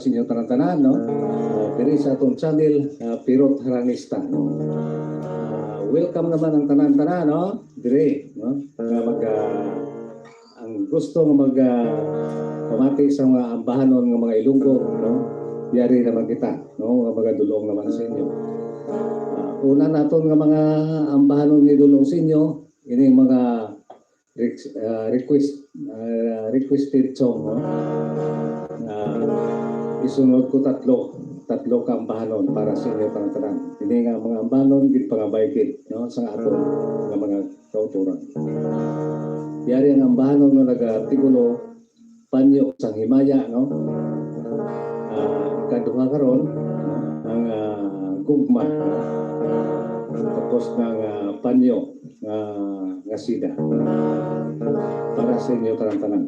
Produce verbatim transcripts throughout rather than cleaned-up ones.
sa inyo tanan-tanan, no? Ah, diri sa atong channel, ah, Pirot Haranista, no? Ah, welcome naman ang tanan-tanan, no? Diri, no? Nga mag, ah, ang gusto nga mag, ah, pamati sa mga ambahanon nga mga Ilonggo, no? Yari naman kita, no? Nga magadul-ong naman sa inyo. Ah, una naton nga mga ambahanon nga idul-ong sa inyo, ining mga rex-, ah, request, ah, requested song, no? Nga isunod ko tatlo, tatlo ka ambahanon para sa inyo tanan-tanan. Ini nga mga ambahanon, ginpangabay gid, no, sa aton nga mga kautoran. Yari ang ambahanon nga nagatigulo, Panyo sang Himaya, no? Ah, ikaduha karon, ang, ah, Gugma. Tapos na nga Panyo nga, nga Sida. Para sa inyo tanan-tanan.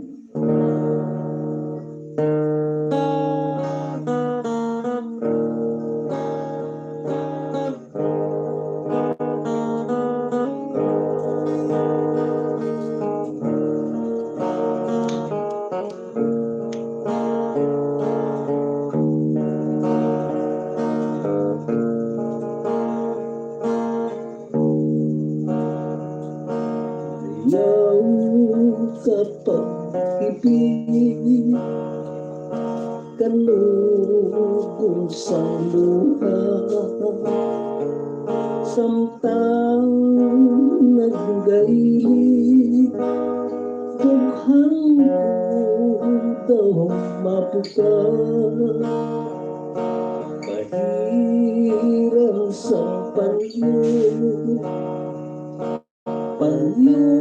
Ayaw ka pag-ibig, kalugon sang luha. Samtang nagdailig, dughang ko daw mabuka. Pahiran sang panyo, panyo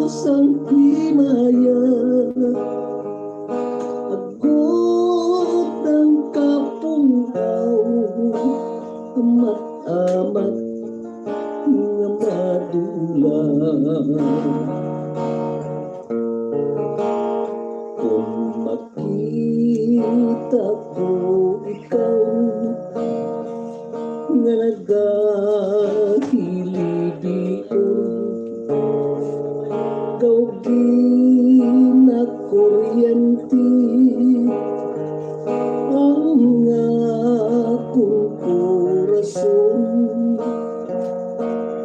sang himaya, agod ang kapungkaw, amat-amat nga madula. Kon makita ko ikaw nga nagahilibion, daw ginakuryente ang akon korason.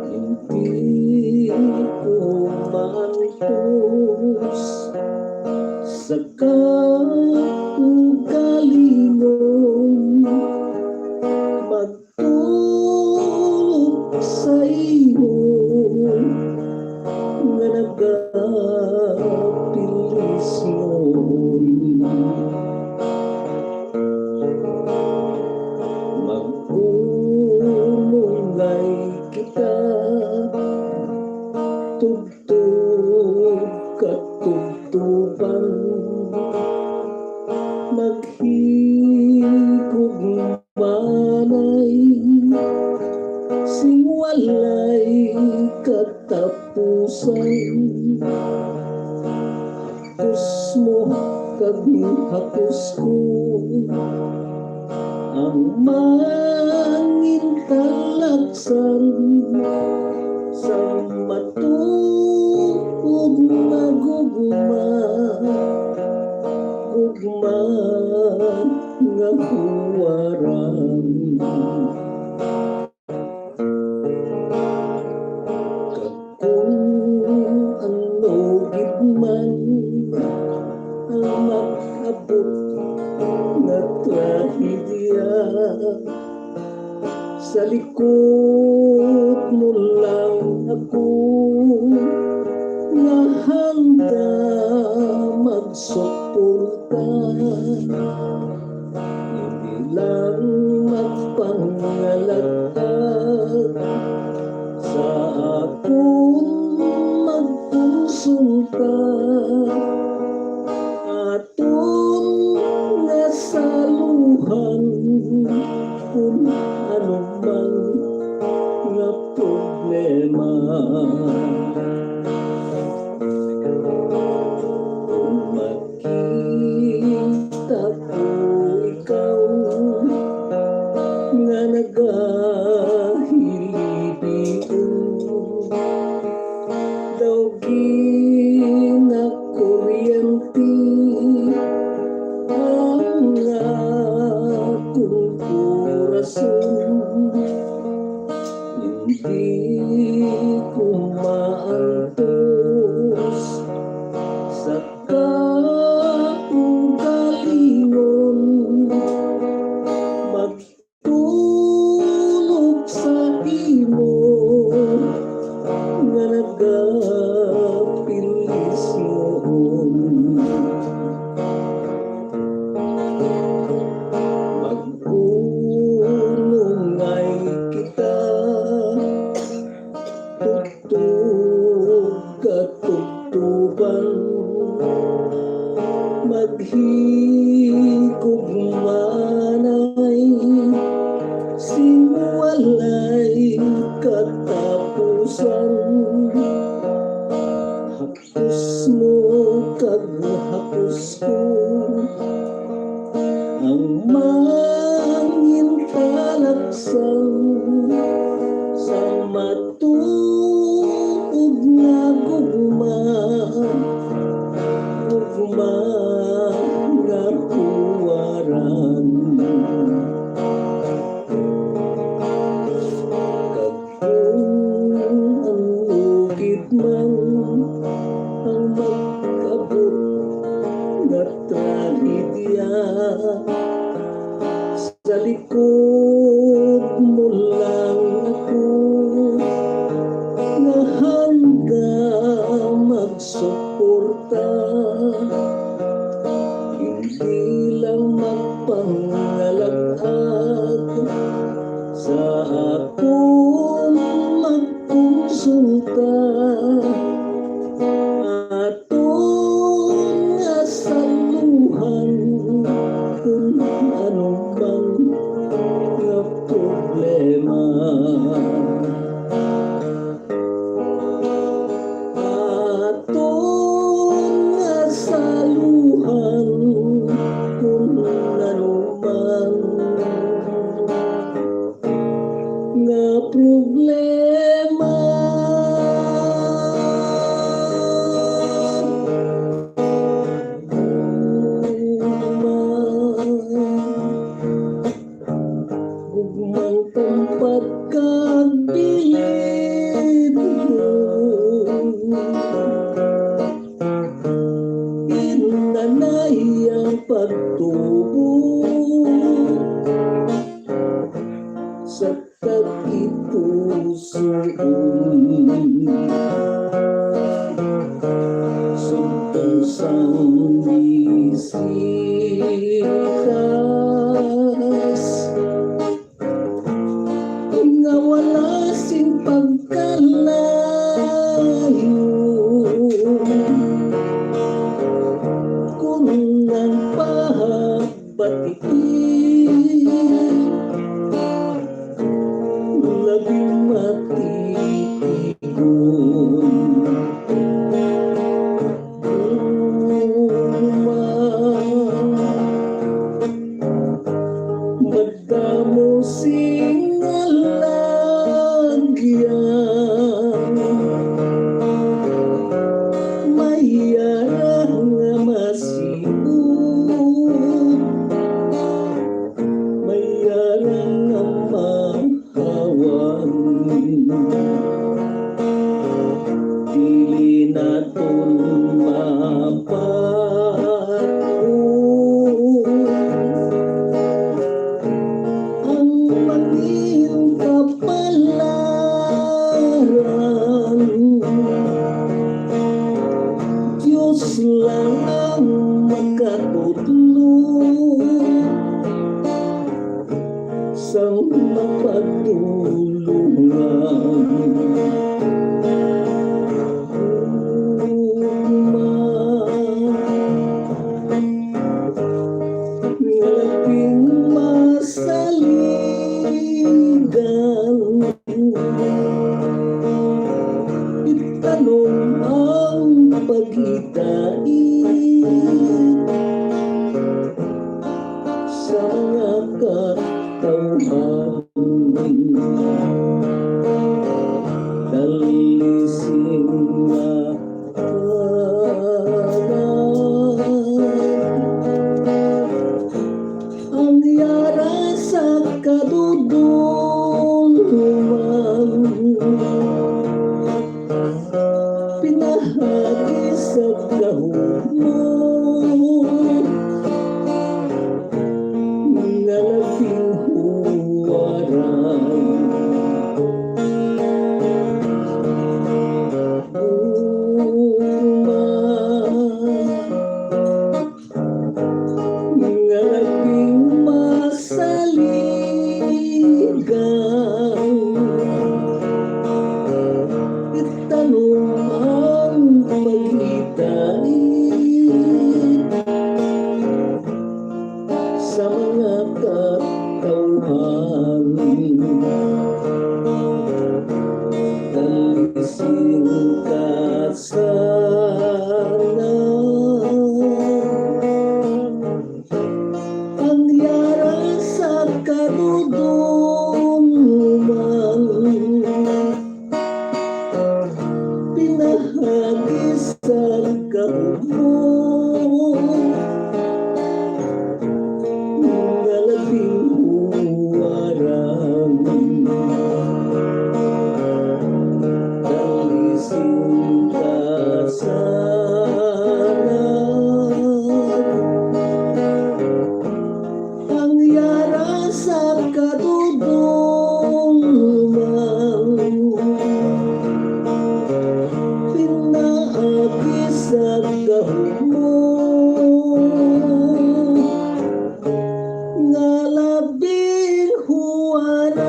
Hindi ko maantos sa kaugalingon, magtulog sa imo nga nagapilisngon. Mag-umungay kita, tubtob katubtoban, maghigugmanay sing walay katapusan. Hakos mo kag hakos ko, ang mangin talaksan, sa matug nga gugma, gugma nga huwaran. Kag kon ano gid man ang mag-abot nga trahedya, sa likod mo lang ako nga handa magsuporta. Hindi lang magpangalagad sa akon magkonsulta. Aton nga saluhan kon ano man nga problema. Kon kita ko ikaw nga nagahilibion, daw ginakuryente ang Hindi ko maantos sa kaugalingon, magtulog sa imo nga nagapilis noon. Mag-unongay kita, tugtog katugtuban, maghigugmanay sing walay katapusan. Hapos mo kag hapos ko ang mangin talaksan sa matuod nga gugma, gugma nga kuwaran. Kag Kung ang ukit man ang mag-abot nga trahedya, sa likod mo lang ako nga handa magsuporta. Hindi lang magpangalagad sa akong magkonsulta, aton nga saluhan kung ano man nga problema. Aton nga saluhan kung ano man nga problema. Gugmang tampad kag bilib, inanay ang pagtubo sa tag-itusuon. Sugtong sang bisitas, nga wala sing pagkalayo, kung ang pahabatii labing matigon. Madamo sing alagyan, may ara nga masiod, may ara nga mahawan. Dili naton mapatyon ang mangin kapalaran. Dios lang ang makatudlo sang mapadulongan. Ugma nga labing masaligan, itanom ang paghitait sa mga katawhan. Dali sing matanan ang yara sa kadudol man, pinahagi sa gahom mo nga labing huwaran. Gugma nga labing masaligan, itanom ang paghitait sa mga katawhan. Alisin ka sana ang yara sa kadudungan, pinahagi sa gahom mo nga labing huwaran. Alisin ka sana ang yara sa kadudungan, pinaagi sa gahom mo nga labing huwaran.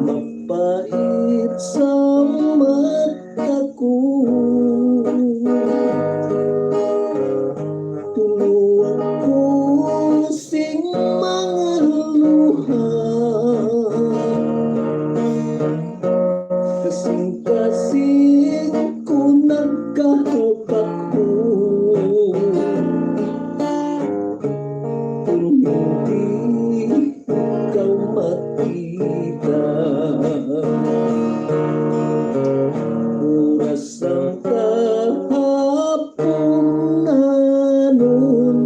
Mapait sa mata ko, tulo ako sing mga luha. Kasing-kasing ko nagkahubak ko, kung hindi ikaw makita. Oras ang kahapunanon,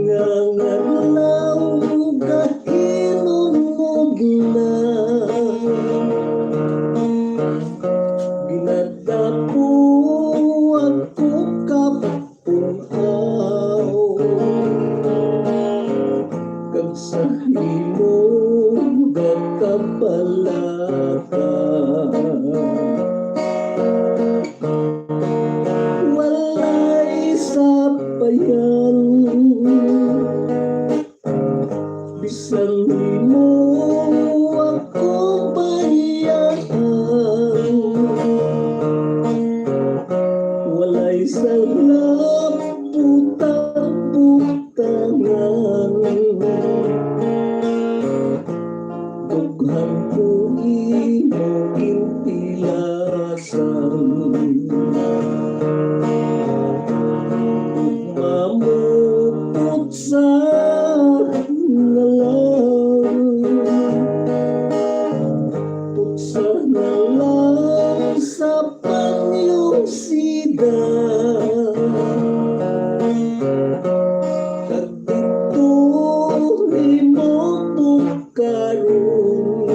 nga nganadlaw kahinungog na. Ginadapo ako kapun-aw kag sa imo gakabalaka. Walay sapayan, bisan imo ako bayaan. Walay sala, butang-butangan. Dughan ko imo gintilasan. Mamupot sa na lang. Putsa na lang sa panyong sida. Kag didto nimo bukaron.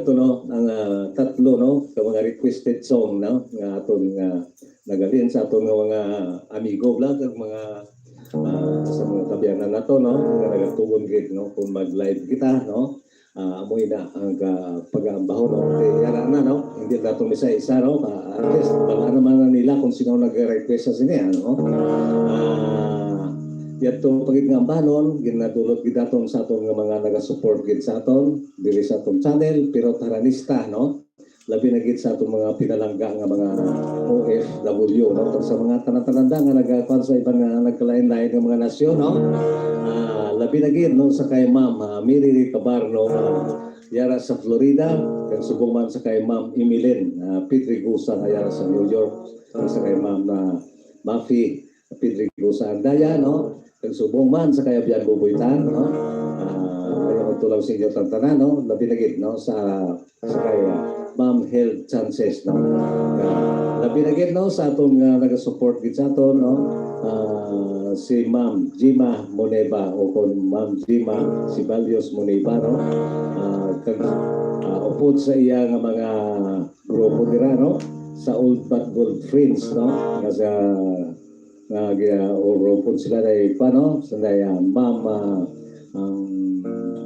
Ito, no, ang, ah, tatlo, no, ka mga requested song, no, nga aton nga nagaling sa aton nga mga amigo vlog, ang mga, ah, sa mga kabiyanan nato, no, nga nagatugon gid, no, kung mag-live kita, no. Ah, amo ina ang, ah, pag-aambahon, no. Kay yara na, no, hindi nato isa-isa, no. Ah, at least wala naman na nila kung sino nag-request sa sini, ano. Ah, yadto pa gid nga ambanon, ginadulot gid naton sa aton nga mga naga-support gid sa aton diri sa aton channel, pero taranista, no? Labi na gid sa aton mga pinalangga nga mga O F W, no? Kag sa mga tanan-tanan da nga nagakuan sa iban nga nagkalain-lain nga mga nasyon, no? Ah, labi na gid, no, sa kay Ma'am, ah, Mary Cabarno, ah, yara sa Florida, kag subong man sa kay Ma'am Emeline, ah, Pedregosa nga yara sa New York, kag sa kay Ma'am, ah, Mafi Pedregosa Andaya, no? Kag subong man sa kay Abian Buboy Tan, no? Ah, ayaw magtulaw sa inyo tanan-tanan, no? Labi na gid, no, sa, sa kay, ah, Ma'am Health Chances, no? Ah, labi na gid, no, sa aton nga nagasupport gid sa aton, no? Ah, si Ma'am Jima Moneva o kon Ma'am Jima Sibalios Moneva, no? Ah, kag, ah, upod sa iya nga mga grupo dira, no? Sa Old But Gold Friends, no? Nga sa, nga gi-, o grupo sila na ipa, no? Sa na, ah, Ma'am, ah, ang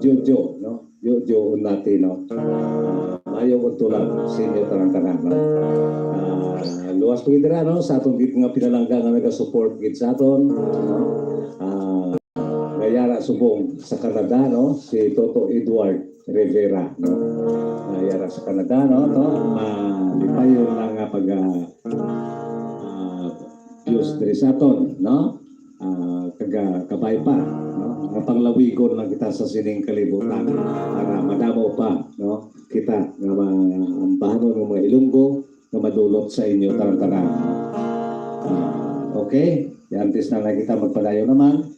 Jojo, no? Jojo Unati, no? Ah, maayo ko tulad sa inyo tanan-tanan, no? Ah, luwas ko gid dira, no? Sa aton gid nga pinalangga nga nagasupport gid sa aton, no? Ah, nga yara subong sa Canada, no? Si Toto Edward Rivera, no? Nga yara sa Canada, no? To, malipayon na nga pag, ah, ah, views diri sa aton, no? Ah, kag, ah, kabay pa, no? Nga panglawigon lang kita sa sining kalibutan para madamo pa, no? Kita nga ma-, ang bahanon ng mga Ilonggo nga madulot sa inyo tanan-tanan. Ah, okay? Antes na lang kita magpadayon naman,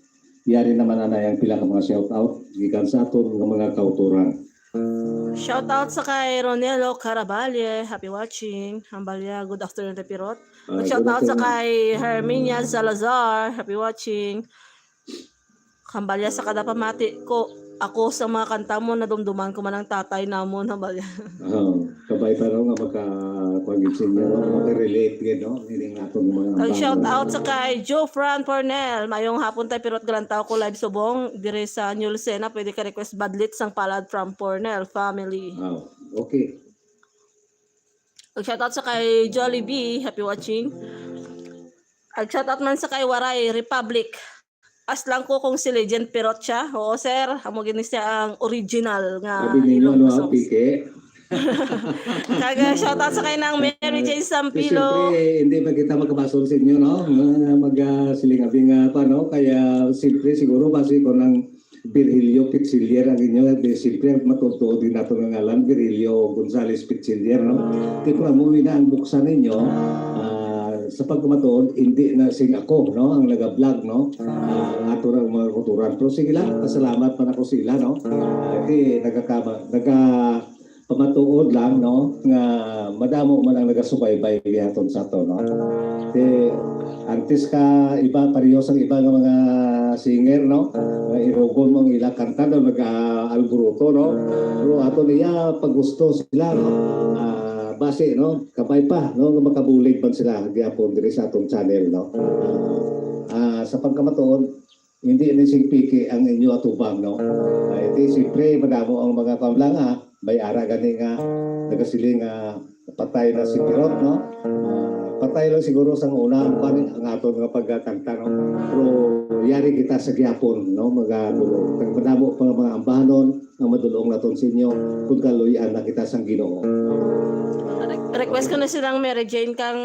yari naman na ang pila ka mga shout out gikan sa aton nga mga kautoran. Shout out sa kay Ronelo Caraballe, happy watching. Hambalya, good afternoon, Te Pirot. Ah, shout out sa kay Herminia Salazar, happy watching. Hambalya sa kada pamati ko, ako sa mga kanta mo, nadumduman ko man ang tatay namon, hambalya. Oh, kabay pa, no, nga maka-, pag-, no, makarelate gid, no? Meaning nato ng mga Kag shout out sa kay Joe Fran Pornel. Mayong hapon, Tay Pirot, galantaw ko live subong dire sa New Lucena. Pwede ka request Badlit sang Palad from Pornel family. Oh, okay. Kag shout out sa kay Jollibee. Happy watching. Kag shout out man sa kay Waray Republic. As lang ko kung si Legend Pirot siya. Oo, sir. Amo gini siya ang original nga Sabi ninyo, Ilonggo ano, songs. Piki? Kag, ah, shout out sa kay nang Mary Jane Sampilo. Siyempre, hindi ba kita magkabasol sa inyo, no? Nga mag, ah, siling abi nga pa, no? Kaya, siyempre, siguro, basi ko nang Virgilio Pichillier ang inyo, di, siyempre, matutuo din nato nga ngalan, Virgilio Gonzales Pichillier, no? Di ko amo na ang buksan ninyo, ah, sa pagkamatuod, hindi na sing ako, no? Ang naga-vlog, no? Ah, ang ato ra mga kautoran. Pero sige lang, pasalamat man ako sila, no? Ah, di, nagakama-, naga-, pamatuod lang, no, nga madamo man ang nagasubaybay gihaton sa ato, no. Kay antes ka iba, pareho sang iba nga mga singer, no, nga irugon mo ang ila kanta daw nag-aalburuto, no. Pero ato niya paggusto sila, no. Ah, basi, no, kabay pa, no, nga makabulig man sila gihapon diri sa atong channel, no. Ah, sa pagkamatuod, hindi ni sing piki ang inyo atubang, no? Ay, di, siyempre, madamo ang mga kuwan lang, ah. May ara gani nga nagasiling nga patay na si Pirot, no? Ah, patay lang siguro sa una ang kuwan, ang aton nga pagkakanta, no? Pero yari kita sa gihapon, no? Magagulo. Kag madamo pa nga mga ambahanon ang madulong naton sa inyo kung kaluy-an na kita sang Ginoo. Re-, request ko na silang Mary Jane kang,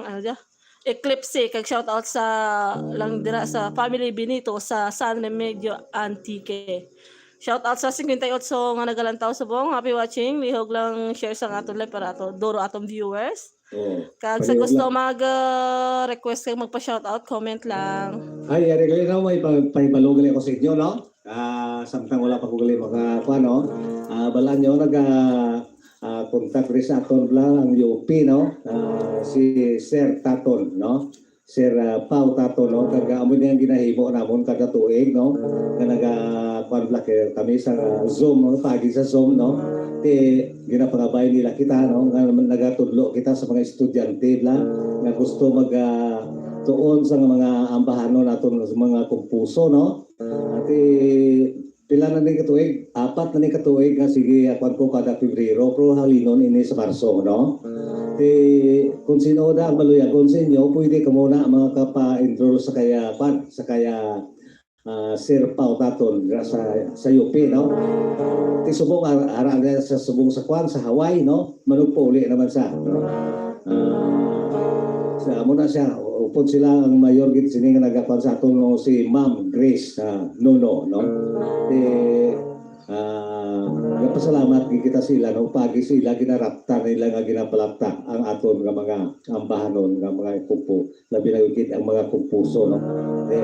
ano dyan? Eclipse, kag shout out sa lang dira sa family Benito sa San Remigio, Antique. Shout out sa fifty-eight nga nagalantaw subong. Happy watching. Lihog lang share sa aton live para ato duro atong viewers. Oh, kag sa gusto mag, ah, request kag magpa-shout out, comment lang. Ay, yari gali na, may pa-, pahibalo gali ko sa inyo, no? Ah, samtang wala pa ko gali maka-, kuwan, no? Ah, balaan nyo, naga, ah, contact rin sa aton lang ang U P, no? Ah, si Sir Taton, no? Sir, ah, Pau Tato, no? Kag, ah, amo ni ang ginahimo namon kada tuig, no? Nga naga-, kuwan, vlog kami sa Zoom, no? Paagi sa Zoom, no? Ti ginapangabay nila kita, no? Nga nagatudlo kita sa mga estudyante, bla, nga gusto mag, ah, tuon sa mga ambahanon naton, sa mga kumpuso, no? Ti pila na ni katuig? Apat na ni katuig nga sige, ah, kuwan ko kada Febrero, pero halinon ini sa Marso, no? Ti, kung sino na ang maluyagon sa inyo, pwede kamo na makapa-enroll sa kaya, kuwan, sa kaya, ah, Sir Pau Taton, dira sa, sa U P, no? Ti subong, ar-, ara na sa subong sa kuwan, sa Hawaii, no? Manugpauli naman sa, ah, sa, amo na siya, upod sila ang mayor gid sini nga nagakuan sa aton, no, si Ma'am Grace, ah, Nono, no? Ti, ah, nagpasalamat gid kita sa ila, no? Paagi sa ila, ginarapta nila nga ginapalapta ang aton nga mga ambahanon, nga mga kumpo, labi na gid ang mga kumpuso, no? Ti,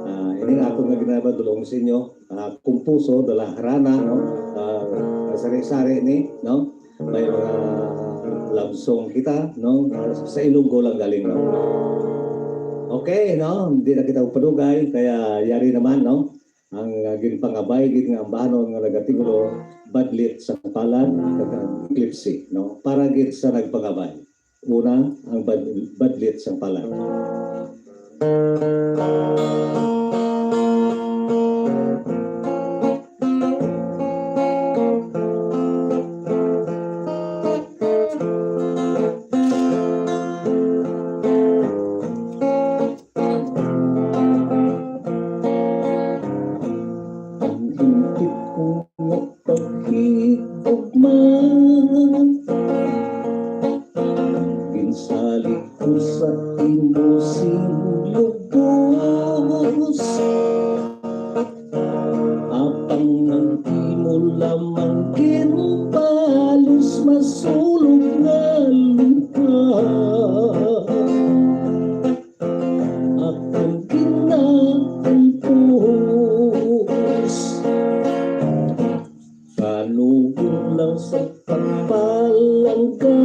ah, ini nga aton nga ginabadulong sa inyo, ah, kumpuso, dala harana, no? Ah, sari-sari ni, no? May mga love song kita, no? Sa Ilonggo lang galing, no? Okay, no? Hindi na kita upadugay, kaya yari naman, no? Ang, ah, ginpangabay gid nga ambahanon nga nagatigulo, Badlit sang Palad, kag ang Eklipse, no? Para gid sa nagpangabay. Una, ang bad-, Badlit sang Palad. Ang hingpit ko nga paghigugma, ginsalig ko sa imo sing lubos. Apang ang imo lamang ginbalos, masulog nga luha akon ginakumpos. Panugon lang sa pagpalangga,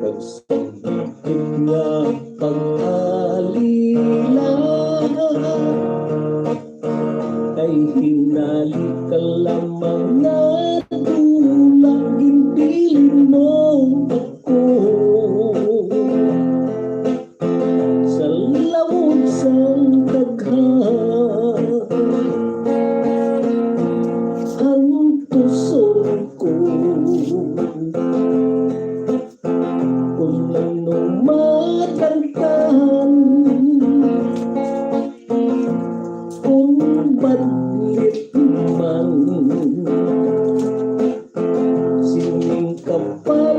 kag sa higpit nga pag-alila, kay hinali ka lamang nga dula, ginbilin mo ako sa lawod sang daghan. Ang puso ko, kon ano matantan, kon badlit man sining kapalaran.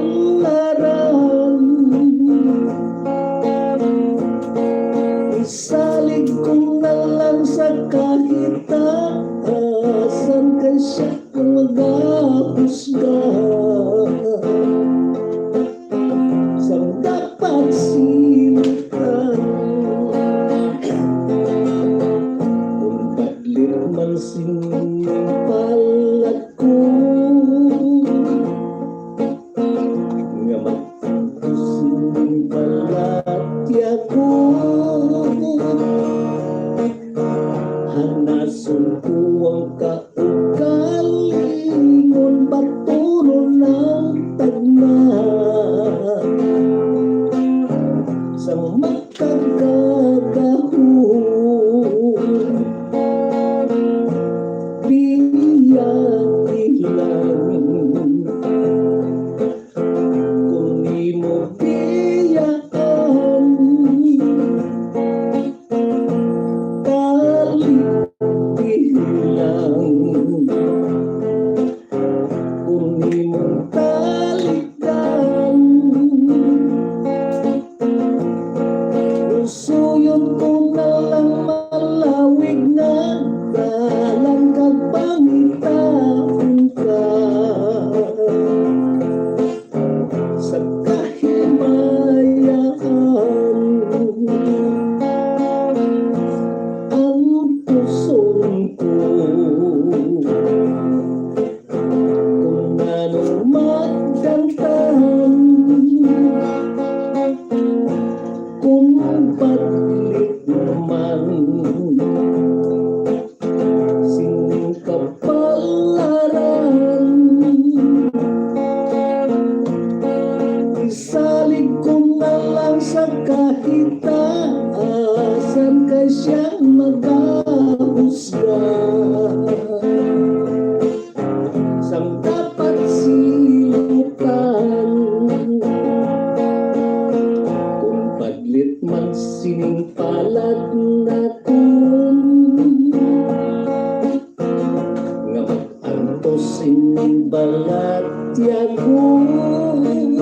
Isalig ko na lang sa kahitaasan, kay siya ang magahusga sang dapat sinutan. Kon badlit man sining palad ko, nga magtapos sining balatya ko, hanason ko ang kaugalingon, batunon ang tagna sang makagagahom. Biya lang kon imo biyaan, kalit lang kon imo talikdan. Suyod ko na lang Paglit man sing kapalaran, isalig ko na lang sa kahitaasan, kay siyang magahusga sang dapat silutan. Kung padlit man sining palad nakon, nga mag-antos sing balat tiyagon,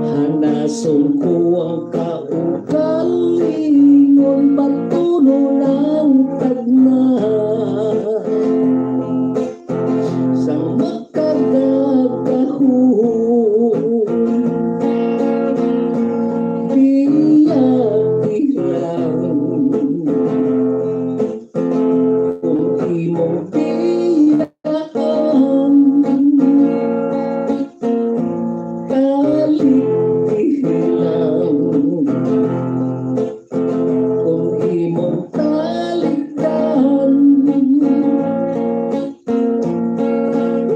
hanason ko ang kaugalingon, batunon ang tagna sang makagagahon. Biyati lang kung imong biyaan, kaliti lang kung imong talikdan.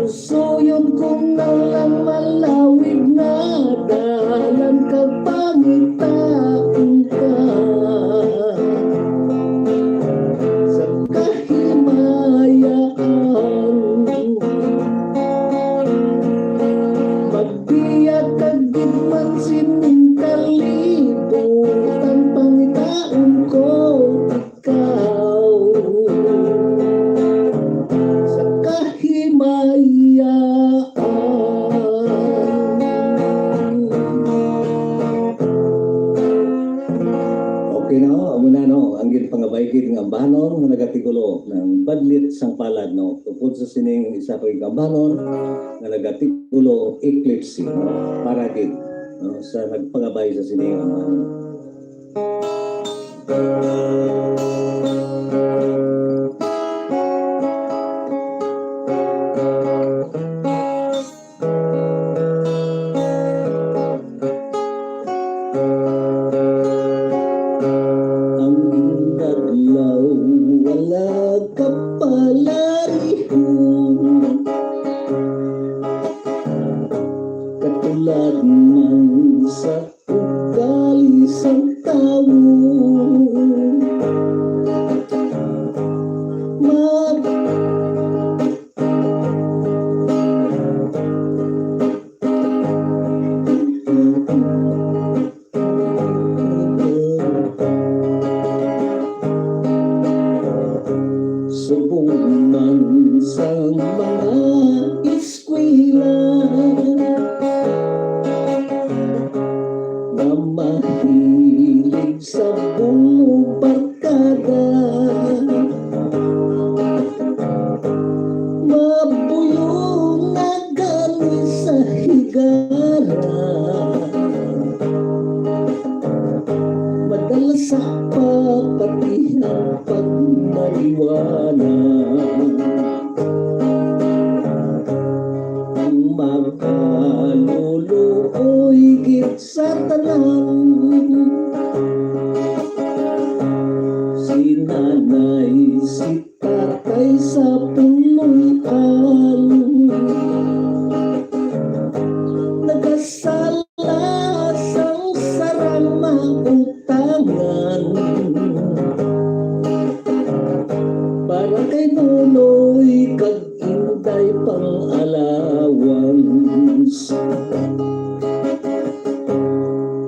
Suyod ko na lang malawig nga dalan kag pangitaon ka sa kahimayaan. Magbiya ka gid man sining kalibutan, pangitaon ko ikaw sa kahimayaan. Okay na, no? Amo na, no? Ang ginpangabay gid nga ambahanon nga nagatigulo ng Badlit sang Palad, no? Tungkol sa sining isa ka ambahanon nga nagatigulo Eclipse, no? Para gid, no? Sa nagpangabay sa sining ambahanon. Ang adlaw wala kapalarihon, katulad man sa ugali sang tawo. Mag- Subong man sang mga eskwela nga mahilig sa bulo barkada, mabuyo na gani sa higala. Madala sa papatihan pagmariwana. Ang makaluluoy gid sa tanan, si nanay, si tatay sa puloy-an. Nagasala sang sarang mautangan para kay Nonoy kag Inday pang-allowance.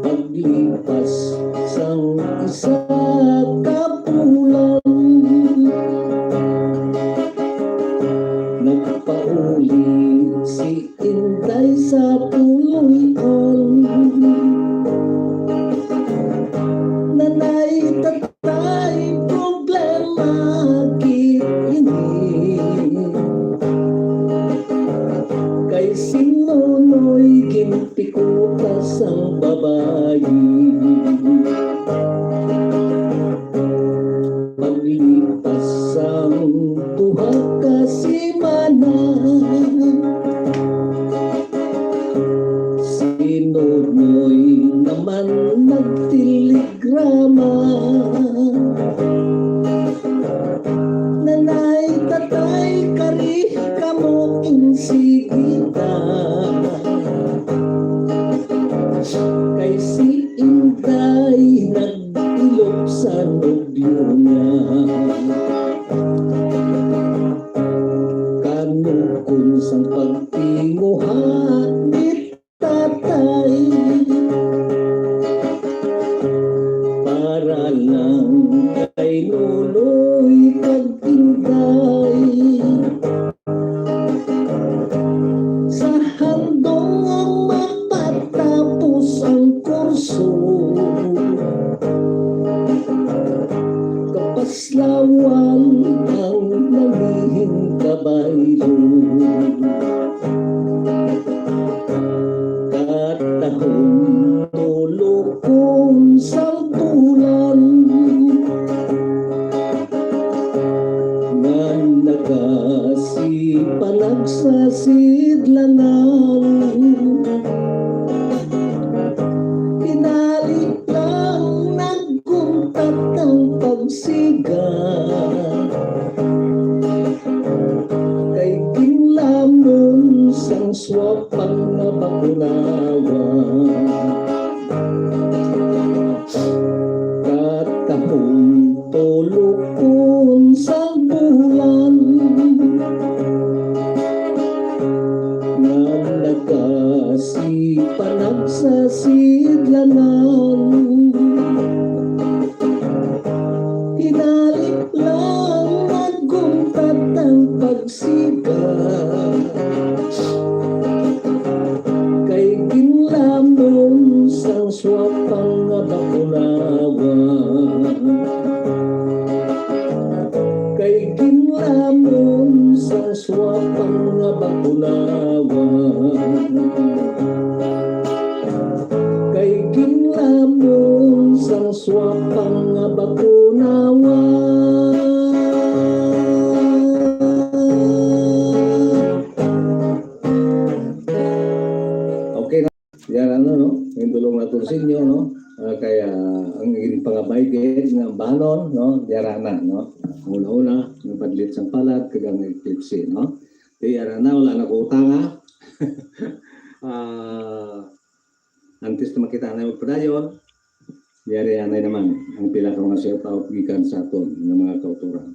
Pag telegrama. Nanay, tatay, kari kamo insigita. Kay si Inday nag-ilog sa nobyo niya. Kanukon sang pagtinguha ni tatay, para lang kay Nunoy kag Inday. Sa handong nga mapatapos ang kurso, kapaslawan ang nalihing kabaylo. Katahom tulokon sa bulan, nga nagasipanag sa sidlangan. Hinali lang nagkuntat ang pagsiga, kay ginlamon sang swapang nga bakunawa. Katahom tulokon sa bulan, nga nagasipanag sa sidlangan. Hinali lang nagkuntat ang pagsiga, kay ginlamon sang swapang nga bakunawa. Kay ginlamon sang swapang nga bakunawa. Kay ginlamon sang swapang nga bakunawa. Okay na. Yan, ano, no? Yung dulong naton sa inyo, no? Ah, kaya ang ginpangabay gid nga ambahanon, no? Yara na, no? Una-una, yung padlit sang palad, kag ang epilepsy, no? Di, yara na, wala na ko utang, ha? Ah, antes na makita na yung padayon, yari anay naman ang pila ka mga shout out gikan sa aton nga mga kautoran.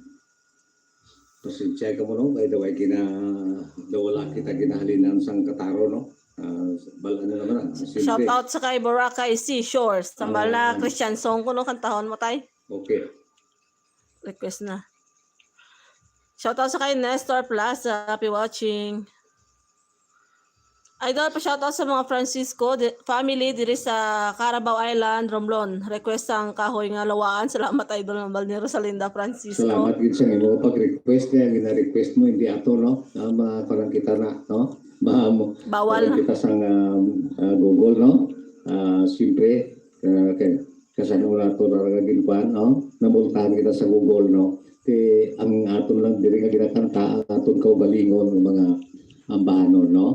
Pasensya ka mo, no? Kay daw ay gina-, daw wala kita ginahalinan sang kataro, no? Ah, bal-, ano naman, ah, simple. Shout out sa kay Boracay Seashore. Sambal na, ah, Christian song ko, no? Kantahon mo, tay. Okay. Request na. Shout out sa kay Nestor Plaza, happy watching. Idol, pa-shoutout sa mga Francisco di-, family diri sa Carabao Island, Romblon. Request sang kahoy nga lawaan. Salamat, Idol, nga bal ni Rosalinda Francisco. Salamat gid sa imo pag-request, kaya gina-request mo, hindi ato, no? Ah, ma-, parang kita na, no? Ma-, mo-, Bawal. Parang kita sang, ah, ah, Google, no? Ah, siyempre, ah, kay kasan-o nato na nga ginkuan, no? Namultahan kita sa Google, no? Kay ang aton lang diri nga ginakanta, ang aton kaugalingon nga mga ambahanon, no?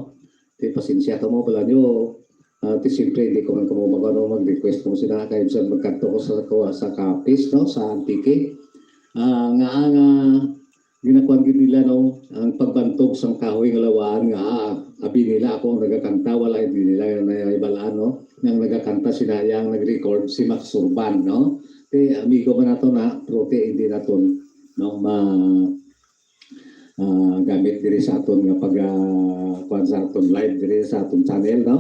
Ti pasensya kamo pala nyo. Ah, ti siyempre, hindi ko man kamo mag-, ano, mag-request kung sina kay bisan magkadto ko sa, ko sa Capiz, no, sa Antique. Ah, nga ang, ah, ginakuan gid nila, no, ang pagbantog sang kahoy nga lawaan nga, ah, abi nila ako ang nagakanta, wala, hindi nila na ibalaan, no, nga ang nagakanta sina, ang nag-record si Max Urban, no. Ti amigo man nato na, pero ti hindi naton, no, ma-, ah, gamit diri sa aton nga pag, ah, kuwan sa aton live diri sa aton channel, no?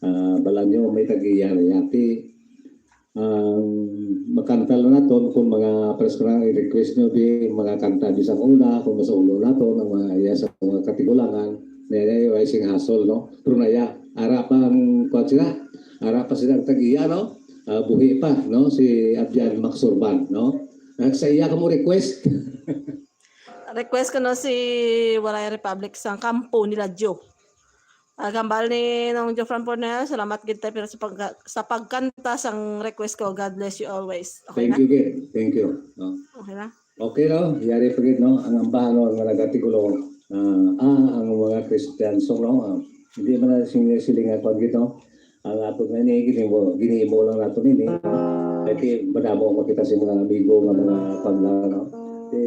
Ah, bala nyo may tag-iya, yati, ang makanta lang naton kung mga pares ko na i-request nyo di mga kanta di sa una, kung masaulo naton ang mga iya sa mga katigulangan, na iya ay sing hasol, no? Pero na iya, ara pa ang kuwan sila, ara pa sila ang tag-iya, no? Ah, buhi pa, no? Si Abyan Maxurban, no? At sa iya ka mo request. Request ko no si Waray Republic sang Kampo nila Joe. Ah, kambal ni Nong Joe from Cornell, salamat gid tayo pero sa, pag, sa pagkanta sang request ko. God bless you always. Okay Thank na? you, Gid. Thank you. No? Okay na? Okay, no? Yari pa gid, no? Ang ambahan, no? Ang mga gatigulo, ah, ah, ang mga Christian. So, no? Ah, hindi man na sing-, siling nga, kwan gid, no? Ang ato nga ini, ginimo, ginimo lang nato nini. Kay ti-, madamo makita sa mga amigo nga mga pagla, no? Ti,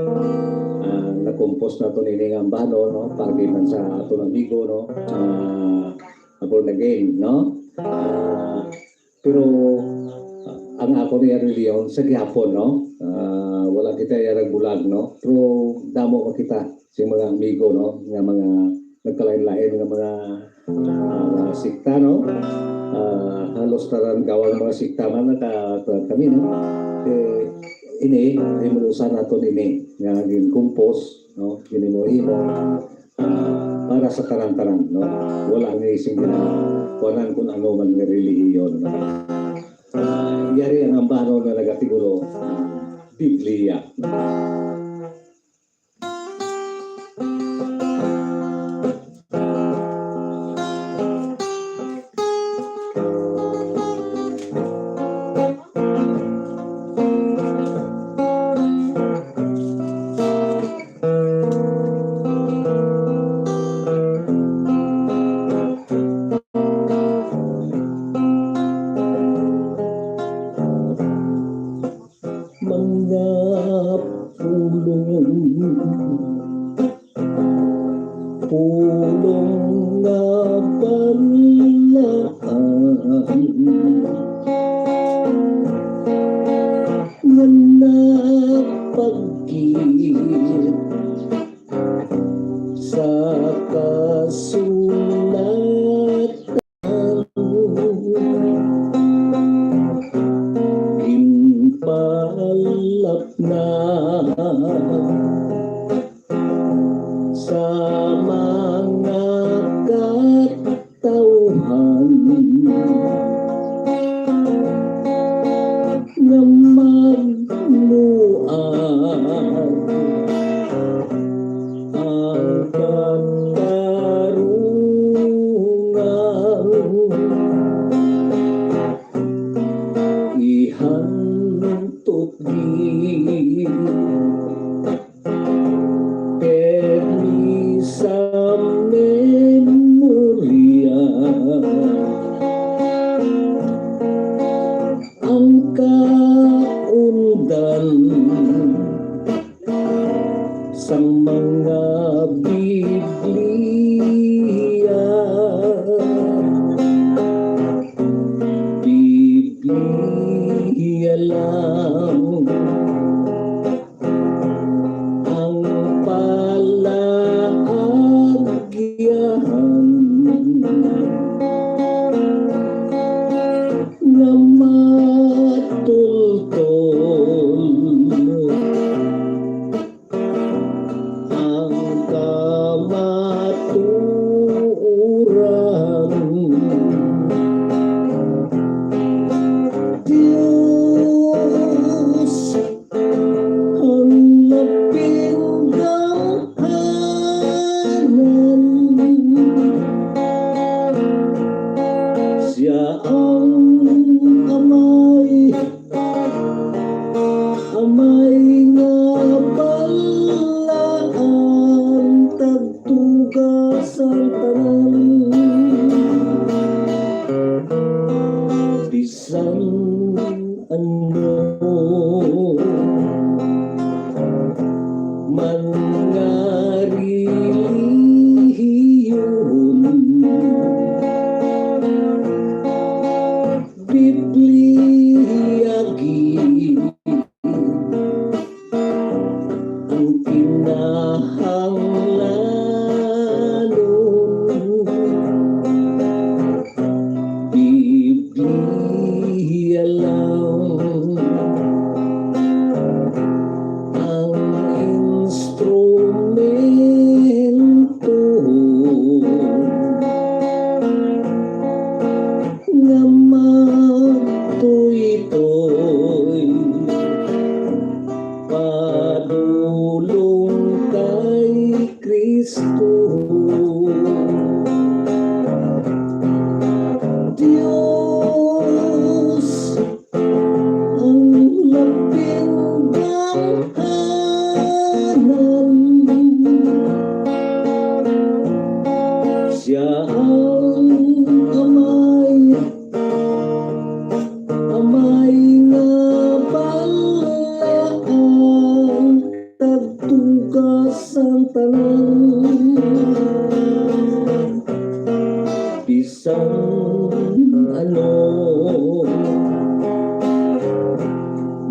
ah, na-compose nato nini nga ambahanon, no? Parte man sa aton amigo, no? Ah, born again, no? Ah, pero, ah, ang ako niya reliyon sa gihapon, no? Ah, wala kita yarang bulag, no? Pero damo makita sa mga amigo, no? Nga mga nagkalain-lain nga mga, ah, mga sekta, no? Ah, halos tanan gawang mga sekta man naka-, kami, no? Eh, ini, rimulusan nato ini nga gin-compose, no? Ginimo-himo, ah, para sa tanan-tanan, no? Wala ni sing gina-, kuwanan kung ano man nga relihiyon, no? Ah, yari ang ambahanon nga nagatigulo, ah, Biblia, no? Mga pulong, pulong nga balaan, nga napagkit sa kasulatan. Ginpalapnan sa mga katawhan nga magluag ang katarungan. Ihantog gid pirmi sa memorya ang kaundan sang mga Biblia. Biblia lang ang palaagyahan nga matultol ang kamatuoran. Dios ang lapindahanan, sia ang Amay, Amay nga balaan, tagtuga sang tanan. Bisan ano man nga relihiyon, Biblia gid ang kinahanglanon. Biblia lang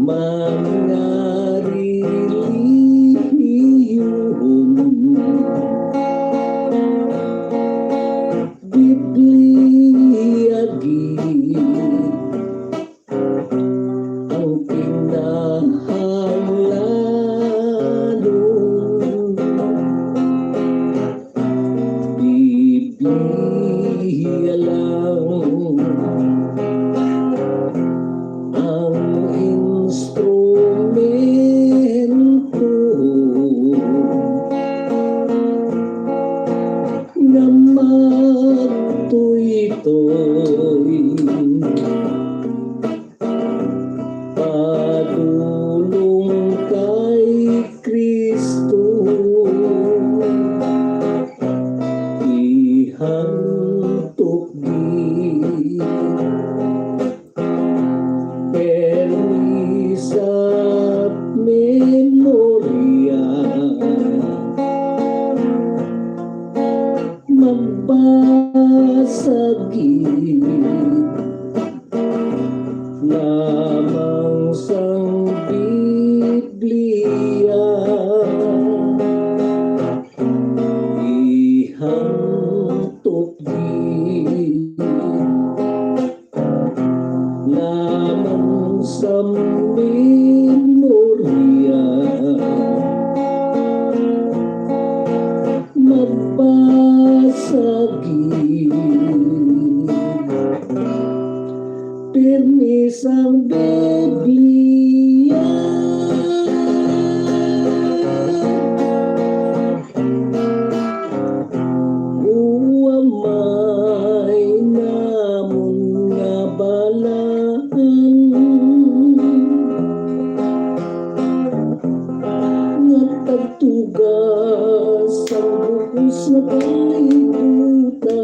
mga relihiyon. Biblia gid ang kinahanglanon. Biblia lang ang instrumento nga magtuytoy padulong kay Kristo. Ihangtok gid permi sa memorya. Magbasa gid lamang sang Biblia. Ihangtok gid lamang sa memorya. Magbasa gid pirmi sang Biblia. O Amay namon nga balaan, nga tagtuga sang bug-os nga kalibutan.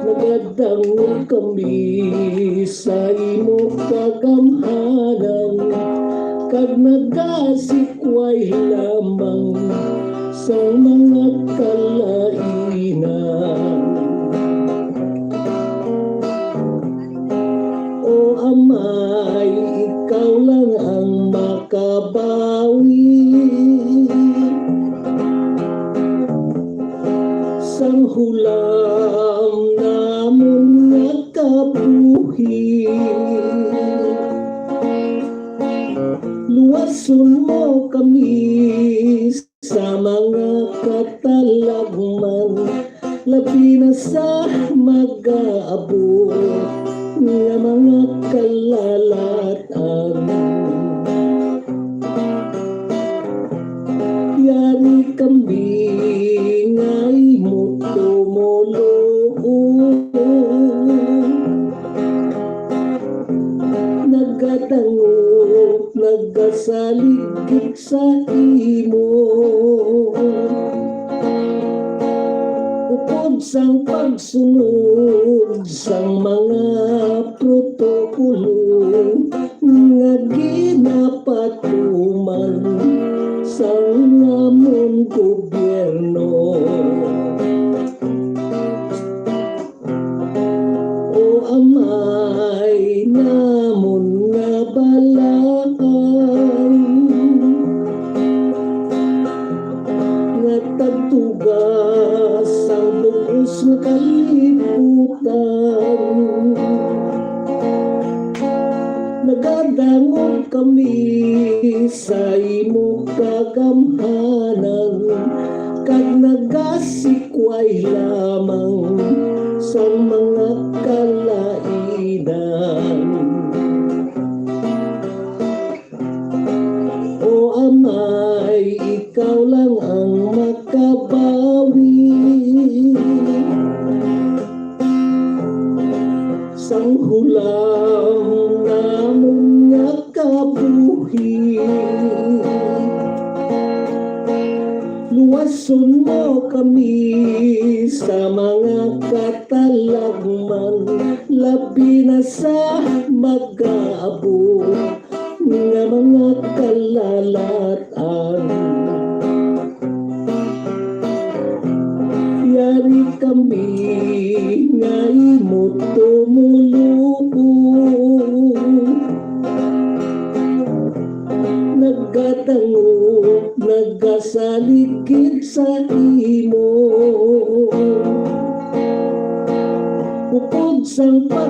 Nagadangop kami sa imo kagamhanan, kag nagasikway lamang sa mga kalainan. O Amay, ikaw lang ang makabawi sang hulam namon nga kabuhi. Luwason mo kami sa mga katalagman, labi na sa mag-aabot nga mga kalalatan. Yari kami nga imo tumoluo. Nagadangop, nagasalig gid sa imo. Upod sang pagsunod sang mga protokolo nga ginapatuman sang amon gobyerno. O Amay namon nga balaan, nga tagtuga sang bug-os nga kalibutan. Nagadangop kami sa imo kagamhanan, kag nagasikway lamang sa mga kalainan. O Amay, ikaw lang ang makabawi sang hulam namon nga kabuhi. Luwason mo kami sa mga katalagman, labi na sa mag-aabot nga mga kalalatan. Yari kami nga imo tumoluo.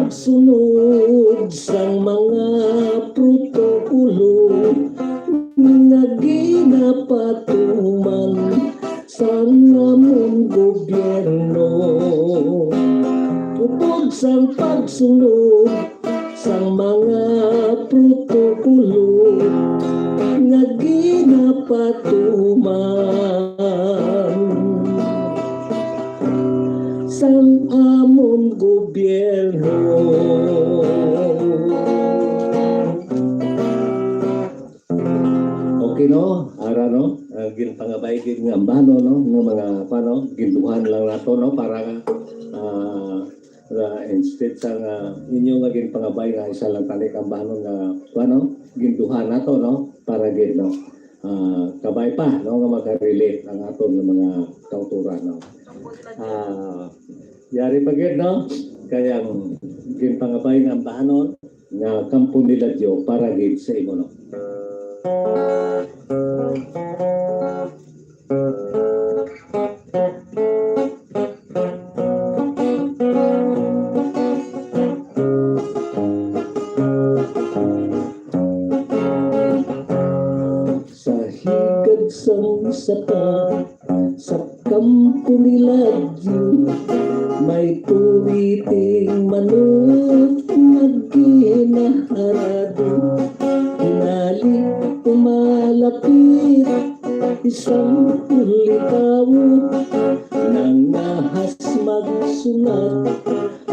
pagsunod sang mga protokolo nga ginapatuman sang amon gobyerno. Upod sang pagsunod sang mga protokolo nga ginapatuman sang amon gobyerno. Okay, no? Ara, no? Ah, ginpangabay gid nga ambanon, no? Nga mga, ano, ginduhan lang nato, no? Para, ah, ah, instead sa nga inyo nga ginpangabay nga isa lang tani ka ambanon nga, ano, ginduhan nato, no? Para gid, no? Ah, kabay pa, no? Nga makarelate ang aton nga mga kautoran, no? Ah, yari pa gid, no? Kay ang ginpangabay nga ambanon nga Kampo Niladyo para gid sa imo, no? Sa higad sang sapa sa Kampo Niladyo, may puriting manok nga ginaharado. Hinali umalapit isang ulitawo, nangahas magsulat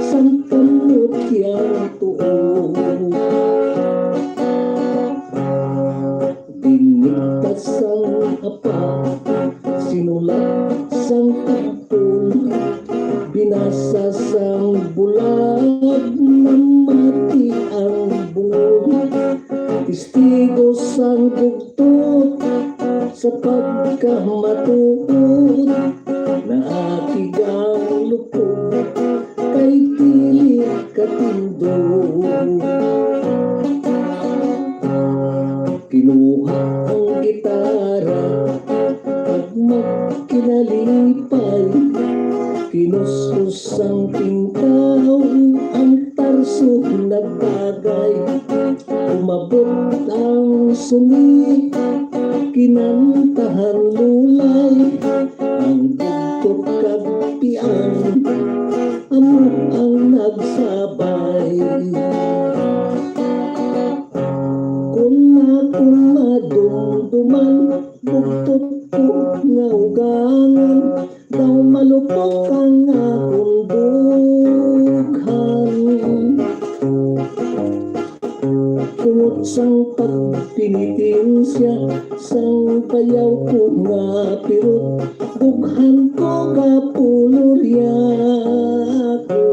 sang kamot yang tuo. Binigtas sang apa, sinulat sang tagpon, binasa sang bulag, namati ang bungod. Testigo sang bugtot sa pagkamatuod, naakig ang lupog kay dili katindog. Kinuha ang gitara kag magkinalipay, kinus-os sang tingkaw ang tarso nagbagay. Umabot ang sungi, kinantahan lulay, ang bugtot kag piang amo ang nagsabay. Kun akon madumduman, bugtot ko nga ugangan, daw malupok ang akon dughan. Tungod sang pagpinitensya sang bayaw ko nga pirot, dughan ko gapulorya ko.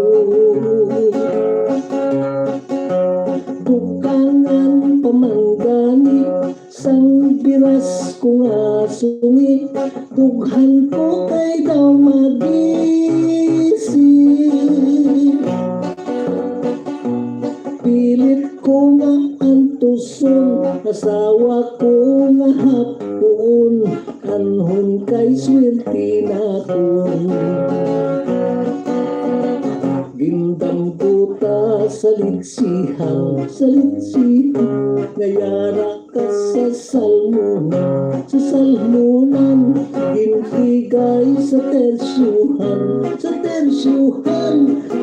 Dugangan pa man gani sang biras ko nga sungi, dughan ko kay daw magisi. Pilit ko nga antuson asawa ko nga hapuon, anhon kay swerte nakon. Gindamgo ta sa litsihan, sa litsihan nga yara ka sa salmonan, sa salmonan, ginhigay sa tersyuhan, sa tersyuhan,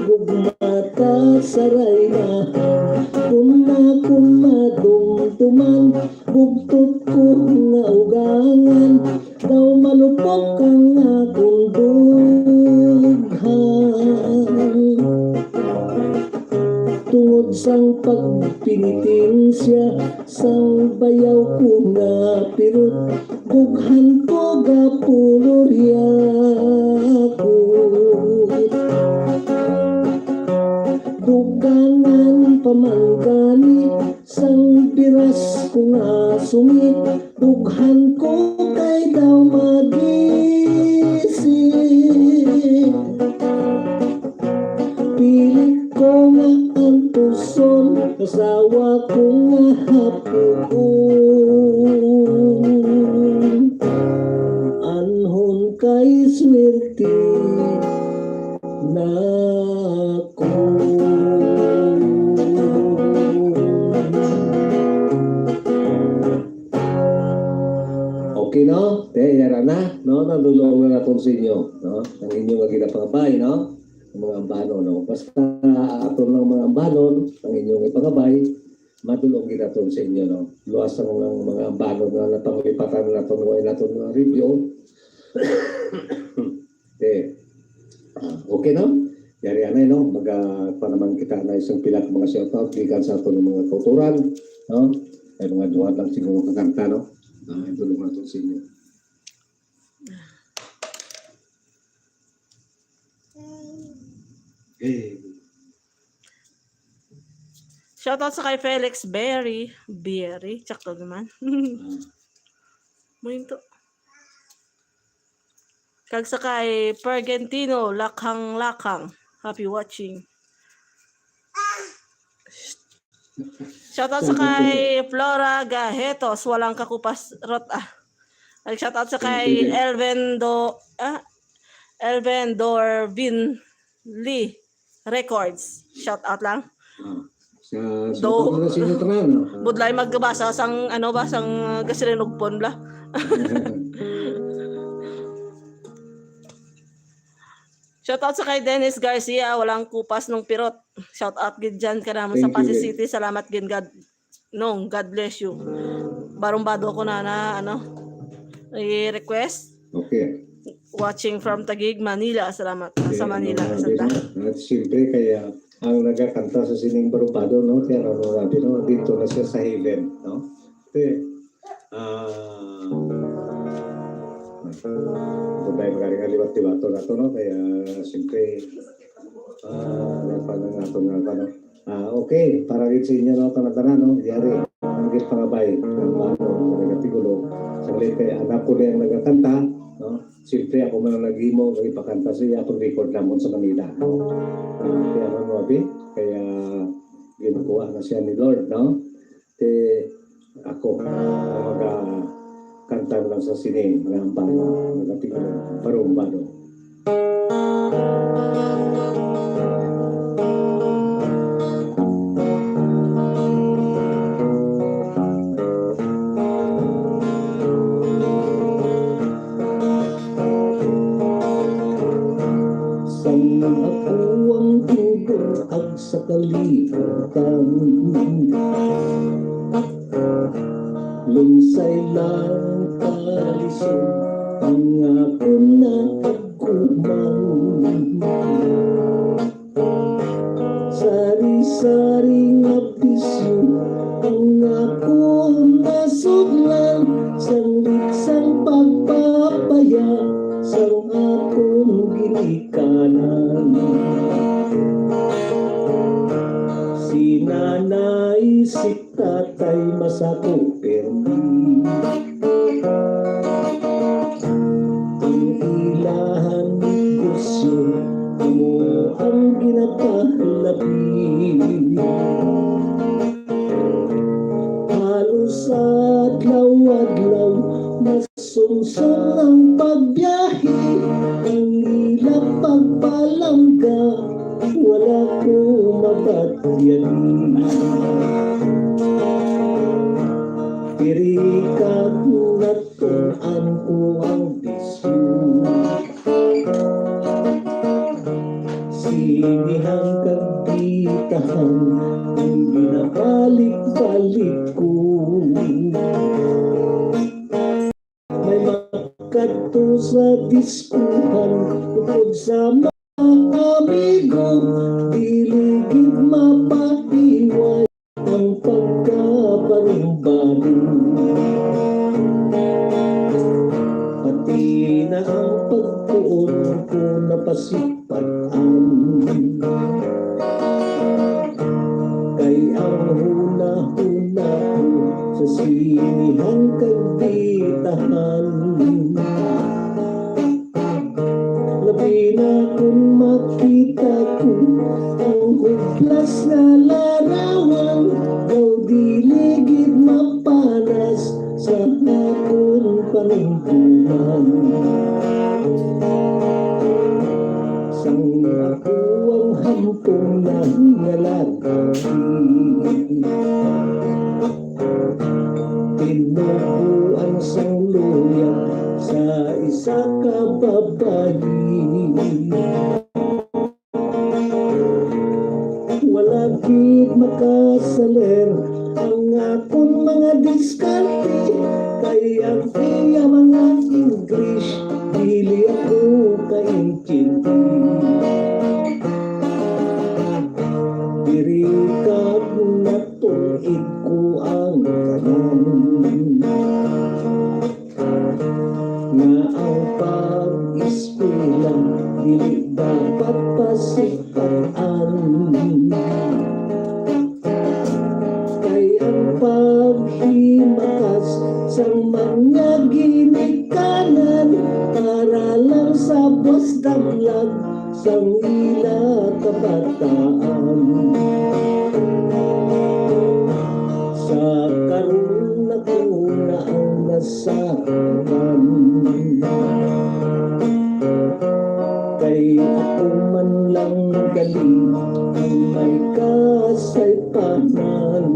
gugma ta sa raynahan. Kun akon madumduman, bugtot ko nga ugangan, daw malupok ang akon dughan. Tungod sang pagpinitensya sang bayaw ko nga pirot, dughan ko gapulorya ko. Dugangan pa man gani sang biras ko nga sungi, dughan ko kay daw magisi. Pilit ko nga antuson asawa ko nga hapuon, anhon kay swerte nakon. na, dulong na naton sa inyo, no? Ang inyo nga ginapangabay, no? Ang mga ambanon, no? Basta aton lang mga ambanon, ang inyong ipangabay, madulong ginaton sa inyo, no? Luwas ang mga, mga ambanon nga napanglipatan naton, wala naton mga review. Okay. Ah, okay, no? Yari anay, no? Maga pa naman kita na isang pila ka mga shoutout gikan sa aton mga kautoran, no? Ay mga duha lang siguro ka kanta, no? Ah, idulong naton sa inyo. Eh, Shoutout sa kay Felix Berry. Berry, tsakto naman. ah, Mo yun to. Kag sa kay Pergentino, Lakhang Lakhang. Happy watching. Shoutout sa kay Flora Gajetos, walang kakupas rot ah. Nag-shoutout sa kay Elvin Do, ah, Elvin Dorvin Lee Records. Shoutout lang. Ah, sa, sa Do- pagkakasino tanan, no? Ah, Budlay magbasa sang ano ba, sang gasolin ug pon bla. Shoutout sa kay Dennis Garcia, walang kupas nung pirot. Shoutout gid dyan ka naman sa Thank you, Passi Dennis. City. Salamat gid, God. Nung, God bless you. Barumbado ko na na, ano, i-request. Okay. Watching from Taguig, Manila. Salamat. Sa Okay, Manila. ano, Santa. At siyempre, kaya ang nagakanta sa sining Barubado, no? Kaya ano, sabi, no? Dito na siya sa heaven, no? Kasi, ah, kung tayo magaling liwat-liwato na to, no? Kaya, siyempre, ah, ano pa lang nato nga, ano? Ah, okay, para gid sa inyo, no? Tanan-tanan, no? Yari, ang gid pangabay, ang bago, nagatigo, no? Sa late, anak ko na yung nagakanta, no? Siyempre, ako man ang naghimo, ang ipakanta sa iya, akong record namon sa Manila. Kaya ano, abi? Kaya ginukuha na siya ni Lord, no? Te, ako, ang magakanta lang sa sining, mga ambano, mga tingnan, barong-bano. Sang ako ang tubag sa kalibutan, lunsay lang kalisod ang akon nagkuman. Sari-sari nga bisyo ang akon nasudlan, sanglit sang pagpapaya sang akon ginikanan. Si nanay, si tatay, masako pirmi. Ang ilahang negosyo amo ang ginapalabi. Halos adlaw-adlaw masumsum ang pagbiyahe, ang ila pagpalangga, wala ko mabatyagi. Diri kag natun-an ko ang bisyo. Sinihan kag bitahan, ginabalik-balik ko. May makadto sa diskuhan, tungod sa mga amigo, dili gid mapatiway ang pagkabarumbado. Pati na ang pagtuon ko napasipat-an. Kay ang hunahuna ko sa sinihan kag bitahan. Labi na kung makita ko ang hublas nga larawan, daw dili gid mapanas sa akon paningkuman. Sang ako ang hampong na nga lalaki, tinubuan sang luya sa isa pabalik. Wala gid makasaler ang akon mga diskarte, kay ang iya mga English dili ako kaintindi. Diri kag natun-id ko ang tanan, nga ang pag-eskwela dili dapat pasipan. Kay ang paghimakas sang mga ginikanan para lang sa buwas damlag sang ila kabataan. Sa karon ako na ang nasaktan, kay ako man lang gali ang may kasaypanan.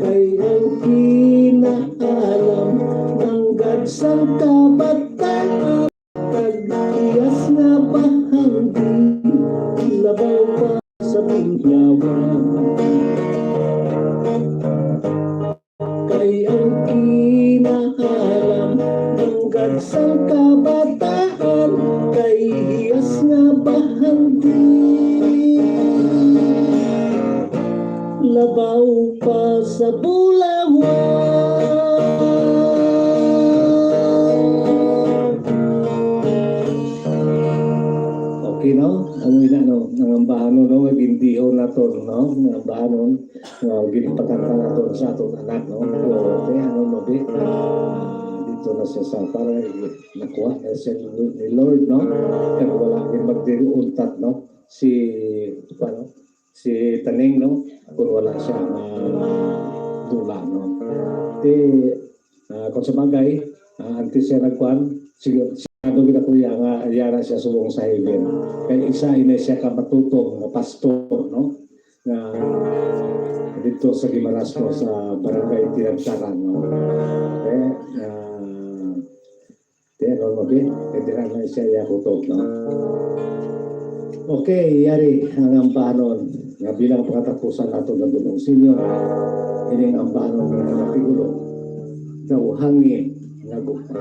Kay ang kinaalam manggad sang kabataan, kag hiyas nga bahandi, labaw pa sa bulawan. Kay ang kinaalam manggad sang kabataan, kay hiyas nga bahandi, labaw pa sa bulawan. Okay, no? Ang ina, no? Ang ambahanon, no? Gindiho naton, no? Ang ambahanon nga ginpakanta naton sa aton anak, no? So, okay, ano, no, di? Ah, dito na siya sa, para nakuha na siya ni, ni Lord, no? Kaya wala yung magdiuntat, no? Si, ano? Si Taning, no? Kung wala siya, ah, dula, no? Di, ah, kung sa bagay, ah, antes siya nagkuhan, sige, sigurado gid ako iya nga, iya na siya subong sa heaven. Kay isa ini siya ka matutom nga pastor, no? Nga dito sa Guimaras, no, sa Barangay Tinagtaran, no? Okay? Ah, di, ano, okay? Kay dira na siya iya kutob, no? Okay, yari ang ambahanon nga bilang pangatapusan nato nga Ginoong Señor, ining ambahanon nga natigulo, Daw hangin nga gugma.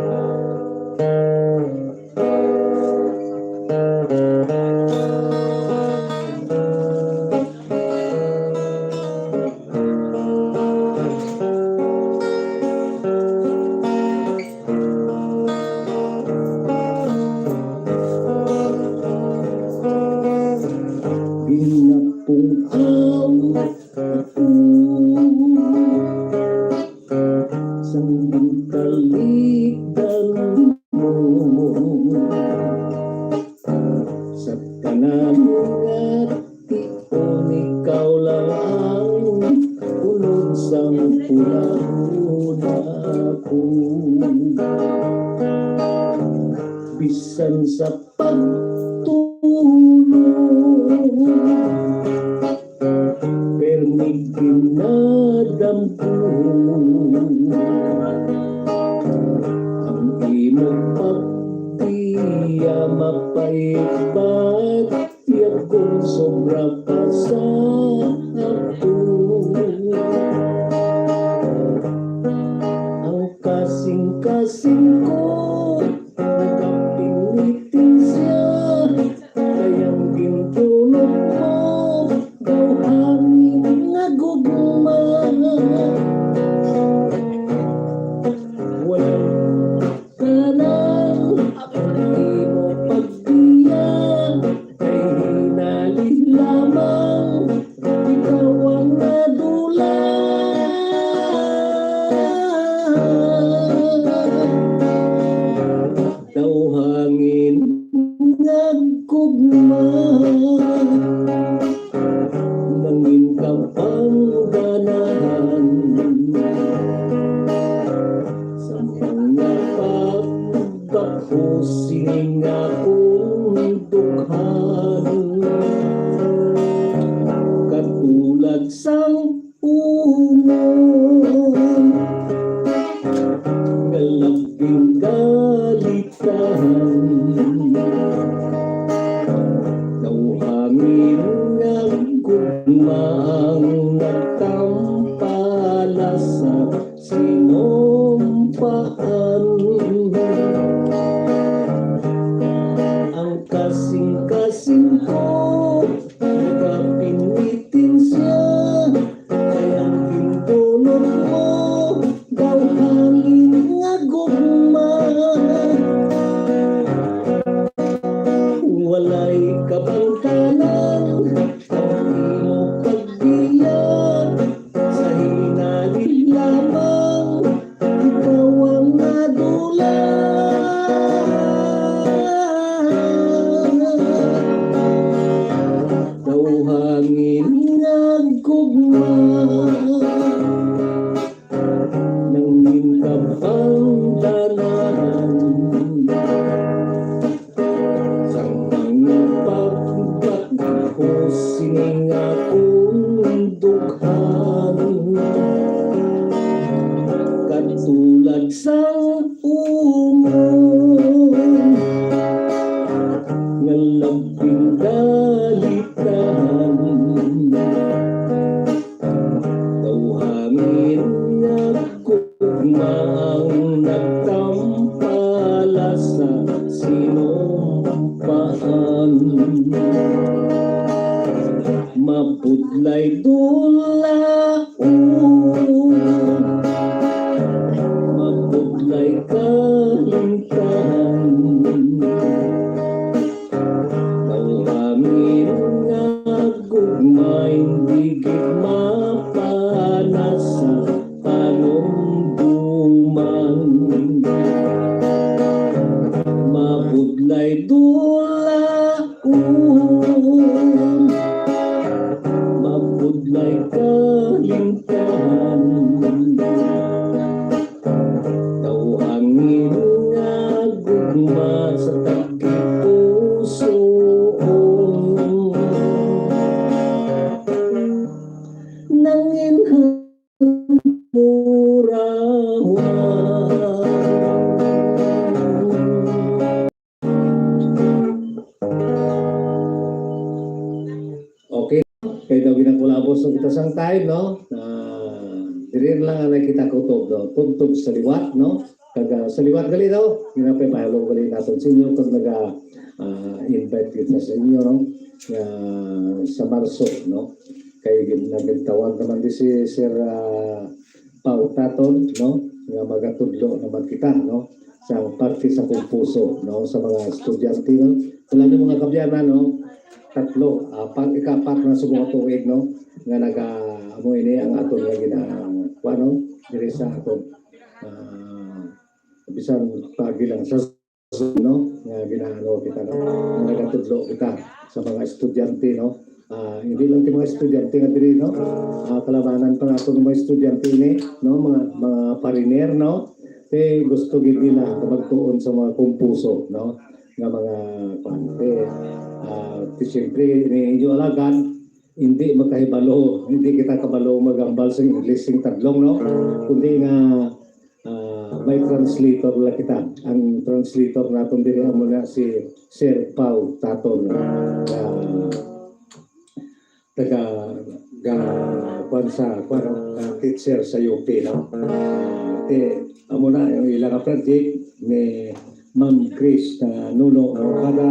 Ginapung-aw ako sang gintalikdan mo. Sa tanan nga tion, ikaw lang ang ulod sang pulahon ako. Bisan sa pagtulog, permi ginadamgo ang imo pagbiya, mapait-yag kon sobra pa sa ako. Ang kasing-kasing ko nagapinitensya, kay ang gintulog mo daw hangin nga gugma. Walang kanang imo pagbiya, kay hinali lamang Maang nagtampala sa sinumpaan. Ang kasing-kasing ko nagapinitensya, kay ang gintunot mo daw hangin nga gugma. Walay kabangdanan ang imo pagbiya, sa hinali lamang ikaw ang nadula. Daw hangin nga gugma, nangin kabangdanan. Sang mga pagbatikos sining akong dughan, katulad sang umon nga labing dalitahan. Daw hangin nga gugma ang nagtampala sa sinumpaan. Mabudlay dula, mabudlay kalimtahan. Daw hangin nga gugma, hindi gid mapana sa panumduman. Mabudlay dula, mabudlay kalimtahan. Daw hangin nga gugma sa tagipusoon. Nangin murawan. Okay, kay daw ginakulabos na kita sang time, no? Ah, diri na lang anay kita kutob, no? Tubtob sa liwat, no? Kag, ah, sa liwat gali daw, ginapay mahalo gali naton sa inyo kag naga, ah, invite kita sa inyo, no? Nga sa Marso, no? Kay gin-, nagtawag naman di si Sir, ah, Pau Taton, no? Nga magatudlo naman kita, no? Sa parte sa kumpuso, no? Sa mga estudyante, no? Alam niyo, mga kabyanan, no? Tatlo, apat, ika-apat na sa mga tuig, no? Nga naga-, amo ini ang aton nga gina-, kuwan, no? Diri sa aton, ah, bisan pagi lang sa no, nga ginaano kita, no, nga nagatudlo kita sa mga estudyante, no. Ah, hindi lang ti mga estudyante nga diri, no. Ah, kalabanan pa nato ng mga estudyante ini, no, mga, mga foreigner, no. Ti gusto gid nila nga magtuon sa mga kumpuso, no, nga mga kuwan. Ti, ah, ti siyempre, ini inyo alagad, hindi makahibalo, hindi kita kabalo maghambal sing English sing tadlong, no. Kundi nga ah, may translator la kita. Ang translator naton diri amo na si Sir Pau Taton, ah, taga, ga, kwan sa, kwan, ah, teacher sa U P, no? Ah, ti, amo na, ang ila nga project ni Ma'am Chris, ah, Nuno, no? Kada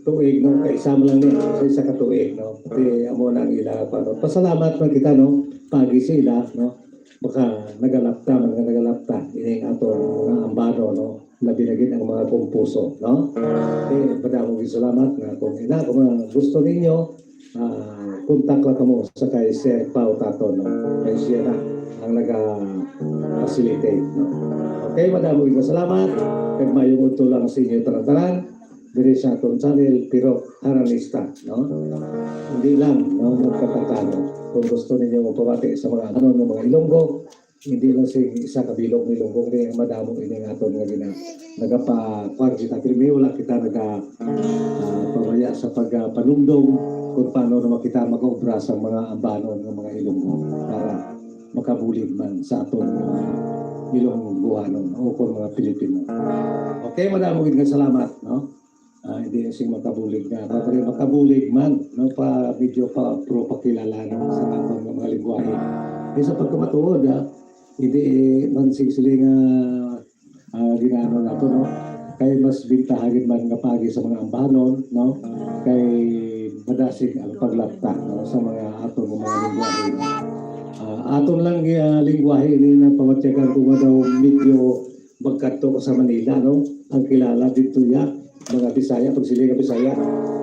tuig, no? Kay isa man lang ni, sa isa ka tuig, no? Ti, amo na ang ila, kwan, no? Pasalamat man kita, no? Pagi sa ila, no? Baka nagalapta man nga nagalapta ining aton mga ambano, no? Labi na gid ang mga kumpuso, no? Okay, madamo gid salamat nga kung ina, kung mga gusto ninyo, ah, kontak lang kamo sa kay Sir Pau Taton, no? Kay siya na ang naga-facilitate, no? Okay, madamo gid salamat. Kag maayong udto lang sa inyo tanan-tanan diri sa aton channel, Piro Haranista, no? Hindi lang, no, magkataka, no? Kung gusto ninyo magpamati sa mga ano, ng mga Ilonggo, hindi lang sa isa ka bilog ni Ilonggo, kaya madamo ini nga aton nga gina-, nagapa-, kwan kita, pero may wala kita naga, ah, pamaya sa pagpanumdom kung paano naman kita mag-obra sa mga ambanon ng mga Ilonggo para makabulig man sa aton mga Ilonggohanon o kung mga Pilipino. Okay, madamo gid nga salamat, no? Ah, hindi sing makabulig nga. Mabali, makabulig man, no, pa, medyo pa, pro pakilala, no, sa aton nga mga lingwahe. Eh, sa pagkamatuod, ah, hindi man sing sili nga, ah, ginano nato, no? Kay mas bintaha gid man nga paagi sa mga ambahanon, no? Kay madasig ang paglapta, no, sa mga aton nga mga lingwahe, no? Ah, aton lang, ah, lingwahe ini na pamatyagan ko nga daw medyo magkadto ko sa Manila, no? Ang kilala dito ya, mga Bisaya, pag sila nga Bisaya.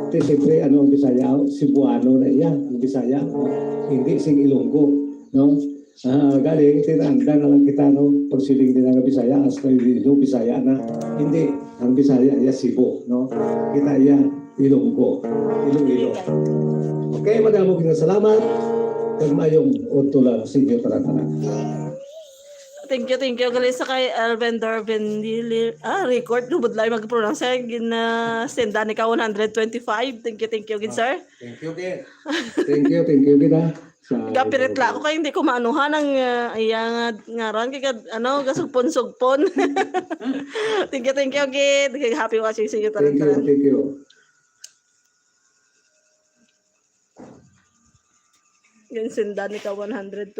Kay siyempre, ano ang Bisaya? Cebuano na iya, ang Bisaya. Hindi sing Ilonggo, no? Ah, galing, tinanda na lang kita, no? Pagsiling din nga Bisaya, hasta Iloilo, Bisaya na. Hindi, ang Bisaya, iya Cebu, no? Kita iya, Ilonggo, Iloilo. Okay, madamo nga salamat. Kag mayong udto lang sa inyo tanan-tanan. Thank you, thank you. Gali sa kay Elvendor Vendili. Ah, record. Lubod lang mag-pronounce. Kaya gina-sendan ni ka one hundred twenty-five. Thank you, thank you, gid, sir. Thank you, Ken. Thank you, thank you, gid, ha. Sa Gapirit lang ako kay hindi ko maanuhan ang uh, iya nga ngaran kay gad- ano, gasugpon-sugpon. Thank you, thank you, gid. Kay happy watching sa inyo Thank you, tanan-tanan. Thank you. Ginsendan ni ka one hundred